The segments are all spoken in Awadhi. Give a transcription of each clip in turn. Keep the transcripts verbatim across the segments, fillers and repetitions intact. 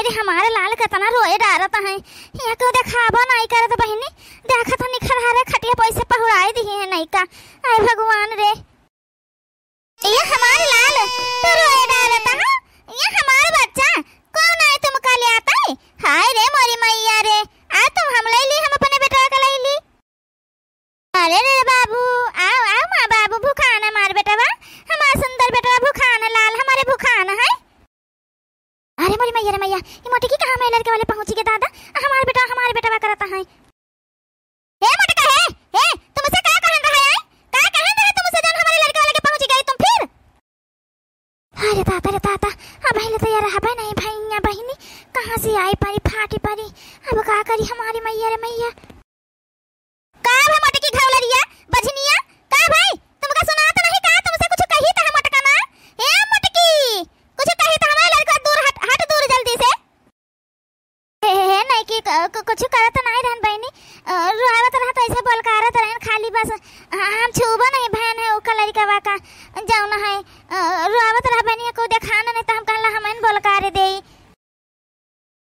अरे हमारे लाल केतना रोए डारत हैं, यहाँ केहू देखाबो नाहीं करत बहिनी। देखत हो निखरहारे खटिया पे ऐसे पहुड़ाई दिहे हैं नइका। आय भगवान रे। ये हमार लाल, तू रोए डारत हा? ये हमार बच्चा, कौन आए तुमका ले आता है? हाय रे मोरी मैया रे, आज तुम हम ले ली, हम अपने बेटवा का ले ली। अरे रे बाबू, आओ, आओ माँ बाबू, भुखान है हमार बेटवा, हमार सुंदर बेटवा भुखान है, लाल हमारे भुखान है। अरे मोरी मैया रे मैया, ये मोटकी कहाँ में लड़के वाले पहुँची के दादा, हमार बेटवा, हमार बेटवा करता है। हे मोटका, हे, हे, तुमसे का कहन रहा है? का कहन रहा तुमसे जौन हमारे लड़का वाले के पहुँच गए तुम फिर? अरे ताता रे ताता, अब पहले तो यार हबे नहीं भैया बहिनी, कहाँ से आई परी, फाटी परी, अब का करी हमारी मैया रे मैया। का भा मोटकी घौलरिया, बझनिया, का भाई, तुमका सुनात नहीं का, तुमसे कुछ कही तो हम मोटका ना? हे मोटकी, कुछ कही तो हमारे लड़का दूर हट, हट दूर जल्दी से। हे, हे, हे, नहीं कि क-, क-, कुछ करत नहीं रहन बहिनी, अ, रुआवत रहत ऐसे बोलकारत रहन खाली बस, अ, हम छूबो नहीं भैन है ओका लड़िकवा का, जौन है, अ, रुआवत रह बहिनी को देखान नहीं तो हम कहला हमन बोलकार देई।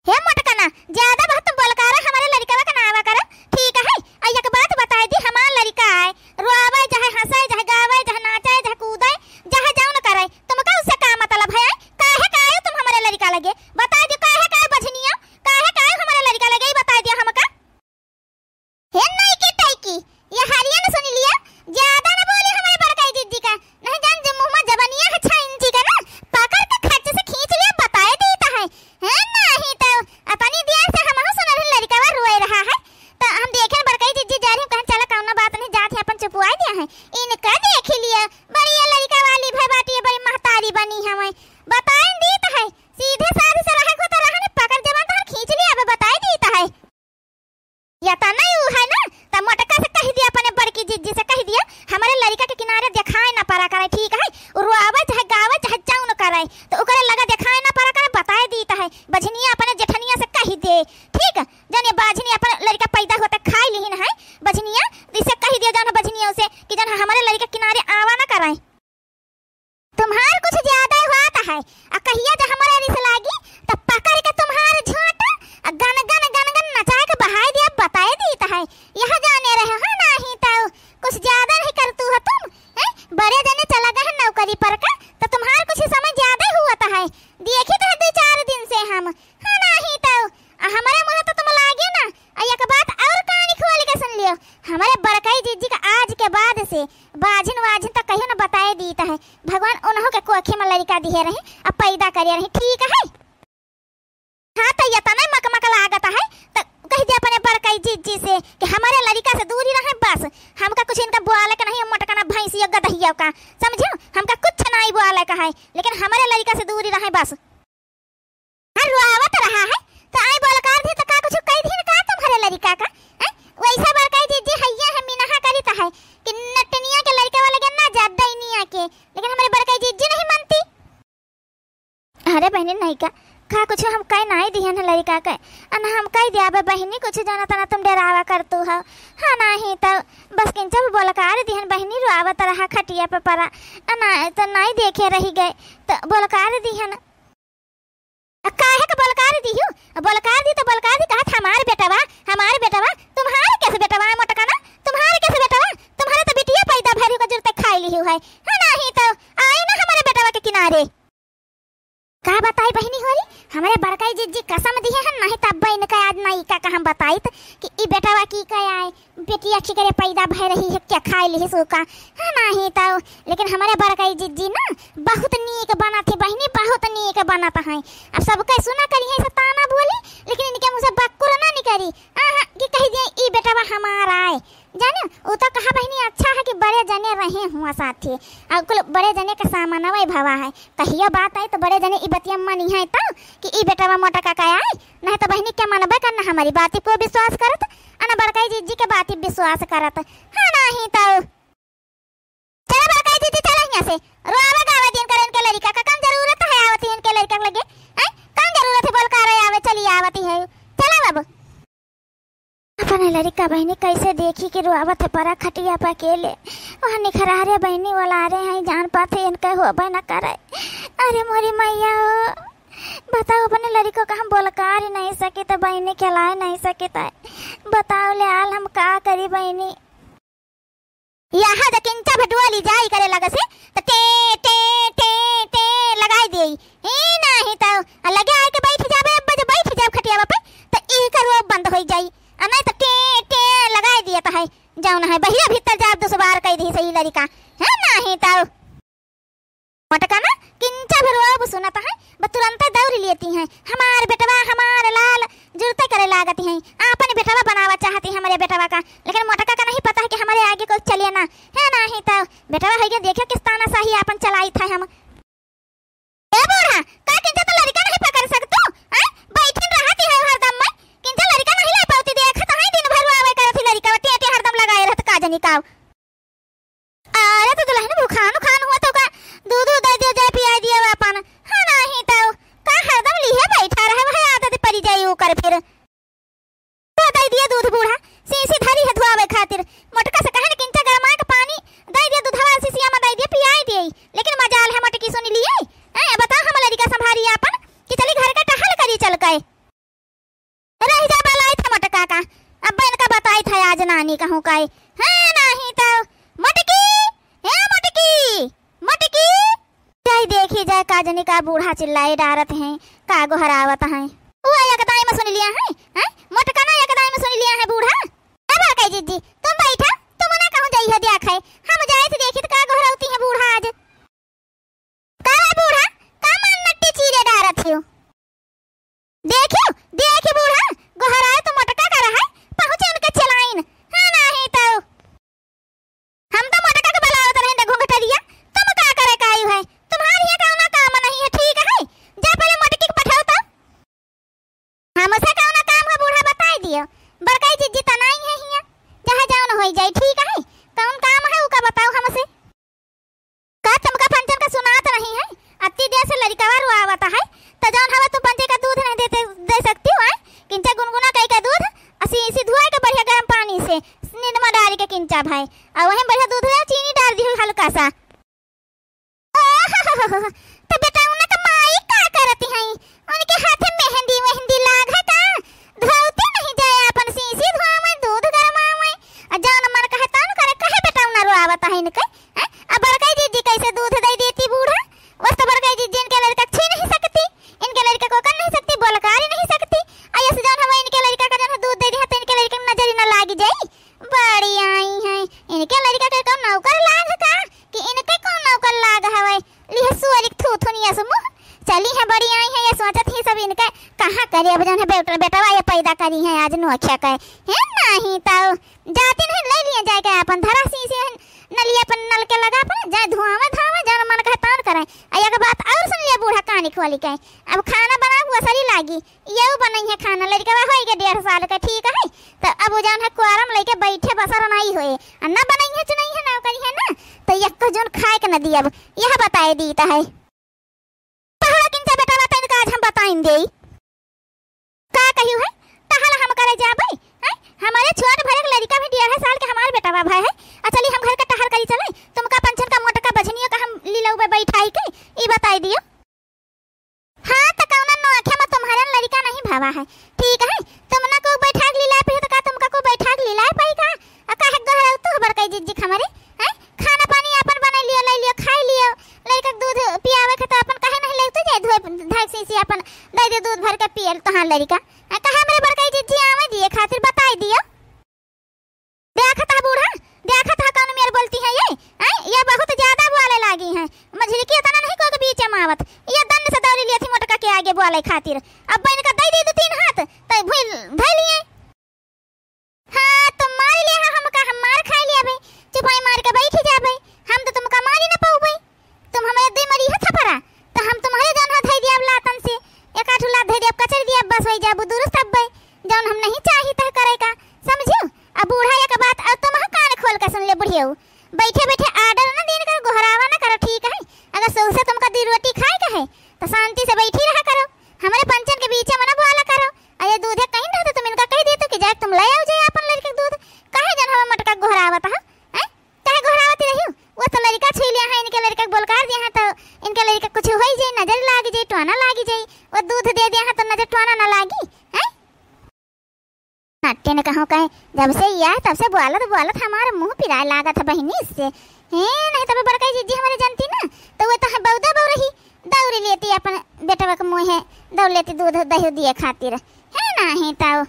हे मोटकना, ज्यादा बहुत तुम बोलकारा हमारे लड़िकवा का नावा करो, ठीक है? आ एक बात बताई दी, हमार लड़िका आए, रोवे, चाहे हंसे, चाहे गावे, चाहे नाचे, चाहे कूदे, चाहे जौन करे, तुमका उससे का मतलब है? काहे का आयो तुम हमारे लड़िका लगे? बता दियो, काहे का आयो बझनिया? काहे का आयो हमारे लड़िका लगे? ई बता दियो हमका। हे नाई के टाई की, ये हरिया न सुन लिया, ज्यादा न बोली हमारे बड़काई जिज्जी का, नहीं जान जो मुँह में जबनिया है छह इंची का ना, पकड़ के खच्च से खींच लिया, बताए देता है। हे नहीं तो अपनी दिया से हमहू सुनल लड़िकवा रोए रहा है, तो हम देखे बड़काई जिज्जी जा रही, कहन चला कौनो बात नहीं, जात है अपन चुपवाई दिया है। इनका देख लिया, बड़ी ये लड़िका वाली भई बाटी, ये बड़ी महतारी बनी हमें। बताइन दीत है, सीधे साधे से रहे को तो रहने पकड़ जवान तो खींच लिया, अब बताई दीत है। या तो नहीं ऊ है ना, तो मोटका से कह दिया, अपने बड़की जिज्जी से कह दिया, हमारे लड़िका के किनारे देखाए ना परा करे, ठीक है? उ रोवे चाहे गावे चाहे जौन करे, तो ओकरे लगा देखाए ना परा करे, बताए दीत है। बझनिया अपने जेठनिया से कह दे, ठीक है? जौन ये बाझनी अपन लड़िका पैदा होते खाई लिहिन है, बझनिया, तो इसे कह दिया जौन बझनिया उसे कि जौन हमारे लड़िका किनारे आवा ना कराए। तुम्हार कुछ ज्यादा होत है, आ कहिया जो हमारे रिस लागी, तो पकड़ के तुम्हार झोंट, आ गन गन गन गन नचाए के बहाई दिया, बताए दीत है। यह जाने रहे हो, नहीं तो कुछ ज्यादा नहीं करतू हो तुम, हैं? बड़े जने चला गए हैं नौकरी पर का, तो तुम्हार कुछ समय ज्यादा हुआ है। देखी तो है दो चार दिन से हम, हाँ, नहीं तो, आ, हमारे मुँह तो तुम लागे ना। आ, एक बात और कानी खोल के सुन लियो, हमारे बड़काई जिज्जी का आज के बाद से बाझिन वाझिन तो कहियो ना बताए दीत है। भगवान उन्हों के कोखे में लड़िका दिए रहे, अब पैदा करे रहे, ठीक है? हाँ, तो ये तने मकमक लागत है, तो कह दे अपने बड़काई जिज्जी से कि हमारे लड़िका से दूरी रहे बस। हमका कुछ इनका बोले के नहीं, मोटकना भैंसिया गदहिया का, समझो? हमका कुछ नहीं बोले का है, लेकिन हमारे लड़िका से दूरी रहे बस। हाँ, रोआवत रहा है, तो आई बोलकार दी, तो का कुछ कह दीन का तुम्हारे लड़िका का? हैं? वैसा बड़काई जिज्जी हैया है, मिनहा करी तो है कि नटनिया के लड़िका वाले के ना जात दैनिया के, लेकिन हमारे बड़काई जिज्जी नहीं मानती। अरे बहिनी, नहीं का, का कुछ हम कह नहीं दिहन है लड़िका के, अन हम कह दिया बे बहिनी, कुछ जाना तना तुम डरावा करतू हो। हाँ, नहीं तो बस किंचब बोलकार दिहन बहिनी, रोआवत रहा खटिया पे परा, अना तो नहीं देखे रही गए, तो बोलकार दिहन। आ, काहे के बोलकार दिहू? आ, बोलकार दी तो बोलकार दी, कहत हमार बेटवा, हमार बेटवा, तुम्हार कैसे बेटवा है मोटका ना? तुम्हार कैसे बेटवा? तुम्हारे तो बिटिया पैदा भरी का जुरते खाई लिहू है। हाँ, नहीं तो आए ना हमारे बेटवा के किनारे। का बताई बहिनी होरी, हमारे बड़काई जिज्जी कसम दिहे हन, नहीं तब इनका आज ना ई का, का हम बताइत कि ई बेटवा की का आए। बेटिया खिकरे पैदा भय रही है, क्या खाए लिहिस ऊ का? हाँ, नहीं तो, लेकिन हमारे बड़काई जिज्जी ना बहुत नीक बनत है बहिनी, बहुत नीक बनत है। अब सबके सुना करी है, सब ताना बोली, लेकिन इनके मुँह से बक्कुर ना निकरी। आहा, कि कह दिए, "ई बेटवा हमारा है।" जाने, ऊ तो कहा बहिनी, अच्छा है कि बड़े जने रहे हुआ साथी, और कुल बड़े जने के सामनवे भवा है। कहियो बात आई तो बड़े जने ई बतिया मनी है तो, कि ई बेटवा मोटका का आए, नहीं तो बहिनी के मनबे करना हमारी बाती को विश्वास करत, अना बड़काई जिज्जी के बाती विश्वास करत। हाँ, नहीं तो। चला बड़काई जिज्जी, चला यहाँ से। रोआवे गावे दिन करे इनके लड़िका का, कौन जरूरत है आवती इनके लड़िका के लगे? हैं? कौन जरूरत है बोलकारे आवे, चली आवती है। चला बाबू। अपने लड़िका बहिनी कैसे देखी कि रोआवत है परा खटिया पर अकेले। वहाँ निखरारे बहिनी वाला आ रहे हैं, जान पाते इनके होबे न करे। अरे मोरी मैया हो। बताओ, अपने लड़िको का हम बोल कारी नहीं सकित बहिनी, खेलाए नहीं सकित है। बताओ ले आल हम का करी बहिनी। यहाँ जब किंचा भटुआ ली जाई करे लगस, त टे, टे, टे, टे लगाई देई। ई नाही त, आ लगे आए के बैठ जाबे, अब जब बैठ जाब खटियावा पे, त ई करुआ बंद होई जाई। आ नहीं त टे, टे लगाई दिया त है, जौन है बहिरा भीतर जाब दुसवार कई दी सही लड़िका। है नाही त। मोटका ना किंचा भर अब सुनत है, बस तुरंते दौड़ लेती हैं, "हमार बेटवा, हमार लाल," जुरते करे लागती हैं, आपन बेटवा बनावा चाहती हैं हमरे बेटवा का, लेकिन मोटका का नहीं पता है कि हमरे आगे कोई चलिए ना, है नाही त बेटवा है के देखियो किस तानाशाही आपन चलाई था हम। ए बूढ़ा, का किंचा तो लड़िका नहीं पकड़ सकतू? आय, बैठिन रहती है हरदम में, किंचा लड़िका नहीं ले पावती, देखत है दिन भर आवे करत ही लड़िका, टेटे हरदम लगाए रहत का जनी काव। अरे तो दुलहिन भुखान उखान हुआ तो का दूध उध दे दियो, जाए पियाई दियो अपन। हाँ नाही तो का हरदम लिहे बैठा रहे, वही आदत पड़ी जाई ओकर फिर। तो दे दिया दूध बूढ़ा, सीसी धरी है धोआवे खातिर। मोटका से कहे न किंचा गरमाए के पानी दे दिया, दूधवा सीसिया में दे दिया, पियाई दिए, लेकिन मजाल है मोटकी सुन लिए। हैं, बताओ हम लड़िका संभारी अपन कि चली घर का टहल करी चल के। रह जा बलाई था मोटका का, अब इनका बताई था आज नानी कहूँ का। हाँ नाही तो मोटकी, हे मोटकी, मोटकी। जाई देखी जाए का जनी का बूढ़ा चिल्लाए डारत हैं, का गोहरावत हैं। वो एक दाई में सुन लिया है, हैं? मोटका ना एक दाई में सुन लिया है बूढ़ा। अब आ गई जिज्जी, तुम बैठा, तुम ना कहूँ जाई है देख है। हम जाए थे देखी तो का गोहरावती है बूढ़ा आज। का बा बूढ़ा, का मन नट्टी चीरे डारत हियो? देखियो, देखी बूढ़ा, गोहराए तो मोटका का रहा है, पहुँचे उनके चलाइन। हाँ नाही तो। हम तो मोटका के बुलावत रहे घुंघटरिया, तुम का करे का आयु है? तुम्हारी यहाँ कौनो काम नहीं है, ठीक है? जा पहले मोटकी के पठाओ तो। हमसे कौनो काम है बूढ़ा बताई दियो, बड़काई जिज्जी तनाई है हियाँ, चाहे जौन होई जाई, ठीक है? कौन काम है उका बताओ हमसे। का तुमका पंचन का सुनात नहीं है? अत्ती देर से लड़िकवा रोआवत है, त जौन हवे तू पंचे का दूध नहीं देते, दे सकती हो, आय? किंचा गुनगुना कई का दूध, असी इसी धोए के बढ़िया गरम पानी से, निरमा डाल के किंचा भाई, और वहीं बढ़िया दूध ले, चीनी डाल दी हल्का सा। ओहो, त बेटा उन्हें तो माई का करती हैं? उनके हाथ में मेहंदी वेहंदी लाग है का? धोते नहीं जाए, अपन सीसी धोवे, दूध गरमावे, आ जौन मन कहे तौन करे, कहे बेटा उन्हें रोआवत है इनके? हैं? अब बड़काई जिज्जी कैसे दूध दे देती बूढ़ा? वस तो बड़काई जिज्जी इनके लड़का छीन नहीं सकती, इनके लड़का को कर नहीं सकती, बोलकारी नहीं सकती। आ यस जौन हवे इनके लड़का का जौन है दूध दे दिया तो इनके लड़का के नजर न लागी जाई। बड़ी आई हैं, इनके लड़का के कौन नौकर लाग का कि इनके कौन नौकर लाग हवे? लिह सुअरिक थूथुनिया से मुँह चली है, बड़ी आई है, ये सोचत ही सब इनके कहाँ करे अब जौन है बेट-, बेटवा ये पैदा करी है आज नोखे के। है नाही तो जाती नहीं ले लिए जाए के अपन धरा सीसी है, नलिया पर नल के लगा पर जाए धुआवे धावे, जौन मन कहे तौन करे। आ एक बात और सुन लिया बूढ़ा कानी खोली के, अब खाना बना हुआ सरी लागी, ये बनई है खाना, लड़कवा होई के डेढ़ साल के, ठीक है? तो अब उ जौन है कुआरम लेके बैठे बसर नहीं होए, आ ना बनई है चुनई है ना करी है ना, तो एक को जौन खाए के न दियब, यह बताए दीत है। पहला किंचा बेटा बताइन का आज हम बताइन देई। का कहियो है? टहल हम करे जाबे, हैं? हमारे छोट भरे के लड़िका भी डेढ़ साल के हमार बेटवा भाई है। आ चली हम घर के टहल करी चले, तुमका पंचन का मोटका बझनियो का हम लीलऊ पे बैठाई के, ई बताई दियो। हाँ, त कौनो नोखे में तुम्हारे लड़िका नहीं भावा है, ठीक है? तुम ना को बैठा के लीला पे हो, तो का तुमका को बैठा के लीला पाई का? आ काहे गोहराउ तू बड़काई जिज्जी हमरे, हैं? खाना पानी आपन बनाई लियो, लाई लियो, खाई लियो, लड़िका के दूध पियावे के तो आपन काहे नहीं लेते जाए, धोए धाय से, से आपन दे दे दूध भर के पियल तोहार लड़िका। आ काहे हमरे बड़काई जिज्जी आवे दिए खातिर बताई दियो। देखत है बूढ़ा, देखत है कौन मेर बोलती है ये, हैं? ये बहुत ज्यादा बोले लागी हैं। मझिलकी इतना नहीं को के बीच में आवत, ये दंड से दौड़ी लिया थी मोटका के आगे बोले खातिर। अब बहन का दे दे दो तीन हाथ, तो भूल धै लिए। हाँ, तुम मार लिया है हमका, हम मार खाई लिया भाई, चुपाई मार के बैठ जाबे, हम तो तुमका मारी न पाउबे। तुम हमरे दुई मरी है थपरा, तो हम तुम्हारे जौन है धई दिया लातन से, एक आठ लात धई दिया, कचर दिया, बस वही जाबू दुरुस्त अब भाई, जौन हम नहीं चाही तह करे का, समझियो? अब बूढ़ा एक बात और तुम कान खोल के सुन ले बुढ़ियो, बैठे बैठे आर्डर न दीन कर, गोहरावा न करो, ठीक है? अगर सौ से तुमका दी रोटी खाए का है, तो शांति से बैठी रहा करो, हमारे पंचन के बीच में न बोला करो। अरे दूधे कहीं रहते तुम इनका कह देते कि जाए तुम ले आओ जाए अपन लड़के के दूध, काहे जन हमें मटका गोहरावत है? हैं? काहे गोहरावत रही? वो तो लड़का छुई लिया है, इनके लड़का के बोलकार दिया है, तो इनके लड़का कुछ होई जाई, नजर लागी जाई, टोना लागी जाई, वो दूध दे दिया है, तो नजर टोना ना लागी। की, हैं? नट्टे ने कहूँ कहे, जब से ई आए, तब से बोलत बोलत हमार मुँह पिराए लागत है बहिनी से। हे, नहीं तब बड़काई जिज्जी हमरे जनती ना, तो वो तो है बौदा बौरही, दौरी लेती अपन बेटवा के मुँहे, दौड़ लेती दूध दही दिए खातिर। हे, नहीं तो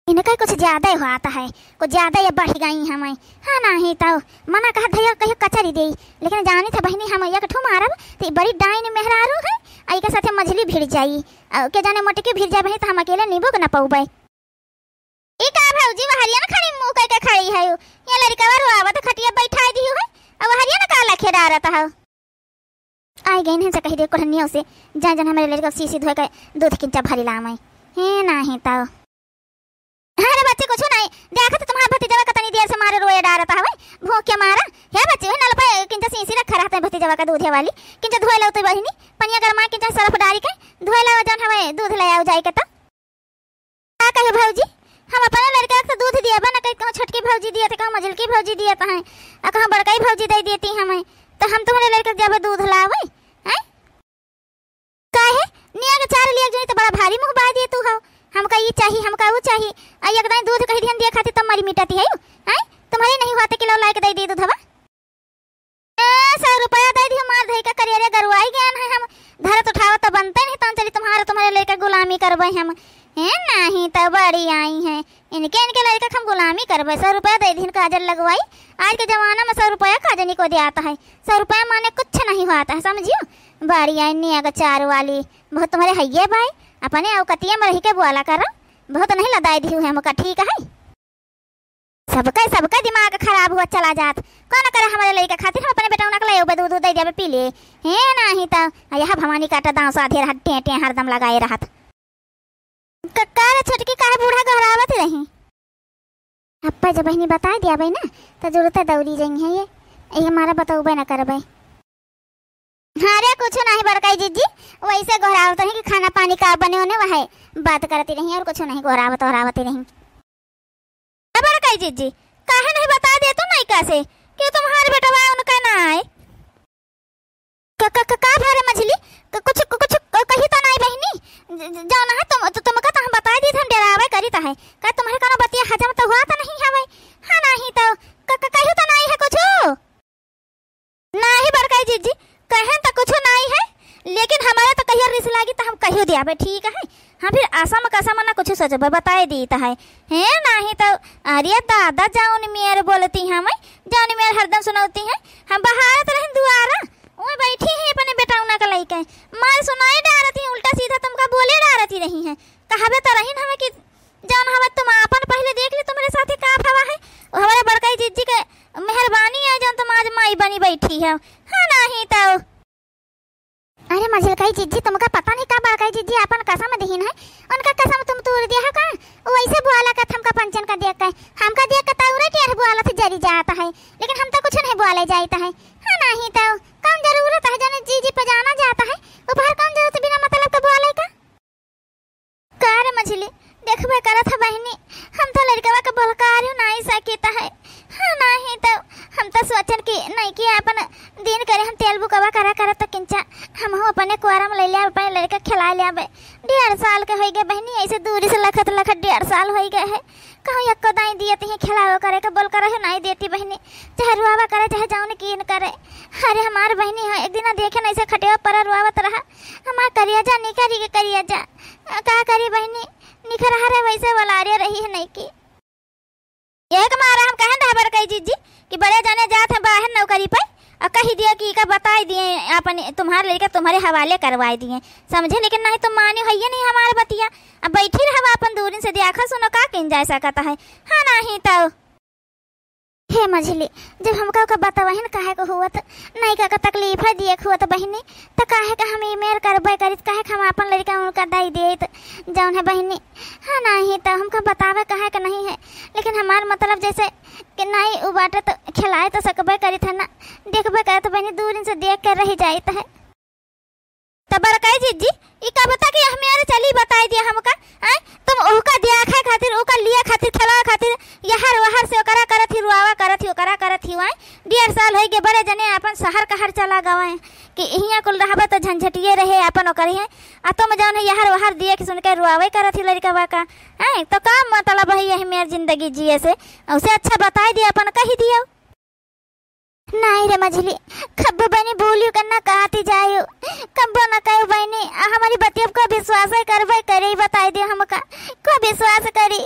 इनका कुछ ज्यादा ही होत है, कुछ ज्यादा ही बढ़ गई हमें। हाँ, नहीं तो मना कहा धैया कहियो कचरी देई, लेकिन जानी थे बहिनी हम एक ठो मारब, तो ई बड़ी डाइन मेहरारू है, आ एके साथे मझली भिड़ जाई। आ, के जाने मोटकी भिड़ जाए बहिनी, तो हम अकेले नींबू के न पौबे। ई का भौजी, वहरिया न खड़ी मुँह कइके खड़ी है, ये लड़कवा रोआवत खटिया बैठाई दिहु है, आ वहरिया न का लखे डारत हौ। आई गई नहीं से कही दे कोढ़नियों से, जा जन हमरे लड़का सीसी धोए के दूध किंचा भरी लावे। हे, नहीं तो। अरे बच्ची, कुछ नहीं, देखा तो तुम्हार भतीजवा कतनी देर से मारे रोए डारत हवे, भूख के मारा। हे बच्ची, वही नल पे किंचा सीसी रखा रहत है भतीजवा का दूधे वाली, किंचा धोए लो तो बहिनी, पनिया गरमा किंचा सरफ डारी के धोए लो, जन हवे दूध ले आओ जाए के तो। का कहे भौजी, हम अपने लड़का के दूध दिया बा ना, कहीं कहूँ छोटकी भौजी दिया तो कहूँ मझलकी भौजी दिया तो हैं, आ कहूँ बड़काई भौजी दे देती हमें, तो हम तुम्हारे लड़का के जब दूध लावे, हैं? काहे? निया के चार लिया जो तो बड़ा भारी मुँह बाय दिए तू हो, हमका ई चाही, हमका ऊ चाही, आ एक दाई दूध कही दिहन दिए खातिर तब मरी मिटती है, हैं? तुम्हारे नहीं हुआ तो किलो लाइके दे दी दूधवा। ए, सौ रुपया दे दियो, मार धई का करियरे गरुआई गयन है, हम धरत उठावत तो बनते नहीं, तन चली तुम्हारे, तुम्हारे लड़के गुलामी करबे हम। हे, नहीं तो बड़ी आई है, इनके, इनके लड़के हम गुलामी करबे। सौ रुपया दे दिहन, काजल लगवाई। आज के जमाना में सौ रुपया काजनी को दियात है, सौ रुपया माने कुछ नहीं होत है, समझियो। बड़ी आई निया के चार वाली, बहुत तुम्हारे हइये भाई, अपने औकतिया में रही के बोला करो, बहुत नहीं लदाई दिहु है हमका, ठीक है। सबका, सबका दिमाग खराब हुआ चला जात। कौन करे हमारे लड़का खातिर, हम अपने बेटौना के ले अउबे, दूध, दूध दे देबे, पी ले। हे, नाही तो, आ यह भवानी काटा दांव साधे रहत, टें, टें हरदम लगाए रहत। क-, का रे छोटकी, काहे बूढ़ा गोहरावत रही? अप्पा जब बहिनी बताए दिया बे ना, तो जरूरत दौरी जई है ये, ये हमारा बतौबे ना करबे। अरे कुछ नहीं बड़काई जिज्जी, वैसे गोहरावत रही कि खाना पानी का बने होने वह बात करती रही और कुछ नहीं, गोहरावत ओहरावती रही। ए बड़काई जिज्जी, काहे नहीं बता दे तू नैका से कि तुम्हार बेटवा उनका ना आए? क-, क-, क-, का भरे मझली? क-, कुछ, क-, कुछ क-, कही तो नहीं बहिनी? ज-, ज-, जौन है तुम, तु-, तुमका तो हम बताई दी, हम डरावे करी तो है। का तुम्हारे कोनो बतिया हजम तो हुआ तो नहीं हवे? हाँ, नहीं तो क-, क-, कही तो नहीं है कुछ? नाही बड़काई जिज्जी, कहें त कुछ नाही है, लेकिन हमारे त कहिया रिस लागी त हम कहियो दियाबे, ठीक है? हम फिर असम कसम ना कुछ सोचबे, बताए दीत है। हे नाही त, अरे दादा, जौन मेर बोलती हैं, जौन मेर हरदम सुनौती हैं, हम बहारत रहन दुआरा, वो बैठी हैं अपने बेटौना के लइके, मार सुनाए डारती, उल्टा सीधा तुमका बोले डारती रही हैं। कहबे त रही हमें कि जौन हवा तुम आपन पहिले देख ली, तुम्हरे साथे का भवा है। वो हमारे बड़काई जिज्जी के मेहरबानी है, जौन तुम आज माई बनी बैठी है। हाँ, नाही तो। अरे मझिलकाई जिज्जी, तुमका पता नहीं का बड़काई जिज्जी आपन कसम दिहिन है, उनका कसम तुम तोड़ दिया है का? वो ऐसे बुआला का थमका पंचन का देख के, हमका देख के तौरे टेढ़ बुआला से जरी जाता है, लेकिन हम तो कुछ नहीं बुआले जाता है। हाँ, नाही तो कौन जरूरत है जाने जीजी पे जाना जाता है, वो बाहर कौन जरूरत बिना मतलब के बुआले का? का रे मझिली, देखबे करत ह बहिनी, हम तो लड़कवा के बोलकारियो नाई सकित है। हाँ, नाही तो हम तो सोचन कि नहीं कि अपन दिन करे हम तेल बुकवा करा करा तो किंचा हम अपने कुआरा में ले ले अपने लड़का खिला ले आबे। डेढ़ साल के होई गए बहिनी, ऐसे दूरी से लखत लखत डेढ़ साल होई गए है। कहूँ एको दाई दिए तिही खिलावे करे के बोल करे है, नाई देती बहिनी, चाहे रुआवा करे चाहे जौन कीन करे। अरे हमार बहिनी है, एक दिन देखे नहीं से खटिया पर रुआवत रहा, हमार करिया जा निकरी के करिया जा। का करी बहिनी, निखरहा रे वैसे वलारे रही है नहीं की। यही के मारा हम कहन रहा बड़काई जिज्जी कि बड़े जाने जात हैं बाहर नौकरी पे, और कही दिया कि इका बताई दिए अपन तुम्हारे लड़का तुम्हारे हवाले करवाई दिए, समझे? लेकिन नहीं तुम माने होइए नहीं हमारे बतिया। अब बैठी रहवा अपन दूरिन से देखा सुनो का किन जा सकता है। हाँ, नहीं तो। हे मझली, जब हमका ओका बतवहिन काहे को हुआ त, नैका का तकलीफ है दिए के हुआ त बहिनी, त काहे का हम ई मेर करबे करित, काहे का हम आपन लड़का उनका दई देत, जौन है बहिनी। हाँ, नाही त हमका बतावे काहे का नहीं है, लेकिन हमार मतलब जैसे कि नाई उ बाटे त खिलाए त सकबे करित है ना, देखबे करत बहिनी, दूरिन से देख के रह जाइत है। त बड़काई जिज्जी, ई का बता कि हमें अरे चली बताई दिया हमका, हैं? तुम ओहका दिया खाए खातिर, ओका लिए खातिर, खिलाए खातिर, यहर वहर से ओकरा करत ही रुआवा करत ही, ओकरा करत ही, आए डेढ़ साल होइ गए, बड़े जने आपन शहर कहर चला गवाए कि इहियाँ कुल रहबे तो झंझटिए रहे आपन ओकर है। आ तुम जौन है यहर वहर दिए कि सुन के रुआवे करत ही लड़कवा का। हैं, तो का मतलब है यही मेर जिंदगी जिए से? उसे अच्छा बताई दिया, अपन कही दियो। नाहीं रे मझली, कब्बो बहिनी बोलियो के ना कहती जायो, कब्बो ना कहो बहिनी, आ हमारी बतिया को विश्वास है करबे करे, बताई दियो हमका, को विश्वास करी।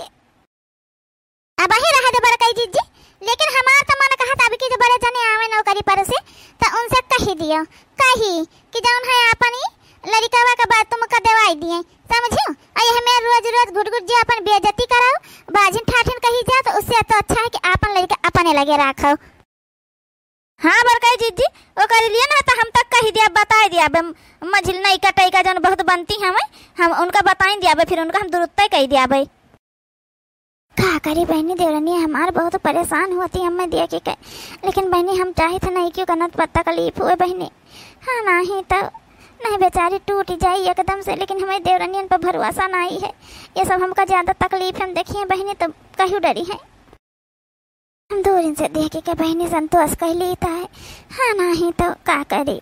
अब ही रहा दे बड़काई जीजी, लेकिन हमार तो मन कहत अब की जो बड़े जने आवे नौकरी पर से, तो उनसे कही दियो, कही कि जौन है आपन ई लड़िकवा के बात तुमका देवाई दिए, समझियो? आ यह में रोज रोज घुट घुट जे अपन बेइज्जती कराओ, बाझिन ठाठिन कही जा, तो उससे तो अच्छा है कि आपन लड़िका अपने लगे राखो। हाँ बड़काई जीजी, ओकर लिए ना तो हम तक कही दिया, बताई दिया बे, मझिल नहीं कटाई का जौन बहुत बनती हमें, हम उनका बताई दिया बे, फिर उनका हम दुरुत्ते कही दिया बे। का करी बहिनी, देवरनिया हमार बहुत परेशान होती हमें दिया के कहे, लेकिन बहिनी हम चाहित नहीं क्यों करना पर तकलीफ हुए बहिनी। हाँ नाहीं तो नहीं बेचारी टूट जाई एकदम से, लेकिन हमें देवरनियन पर भरोसा नहीं है। ये सब हमका ज्यादा तकलीफ हम देखिए बहिनी तो कहू डरी है। हम दूर से देख के बहिनी संतोष कह ली था है। हाँ नाहीं तो का करी।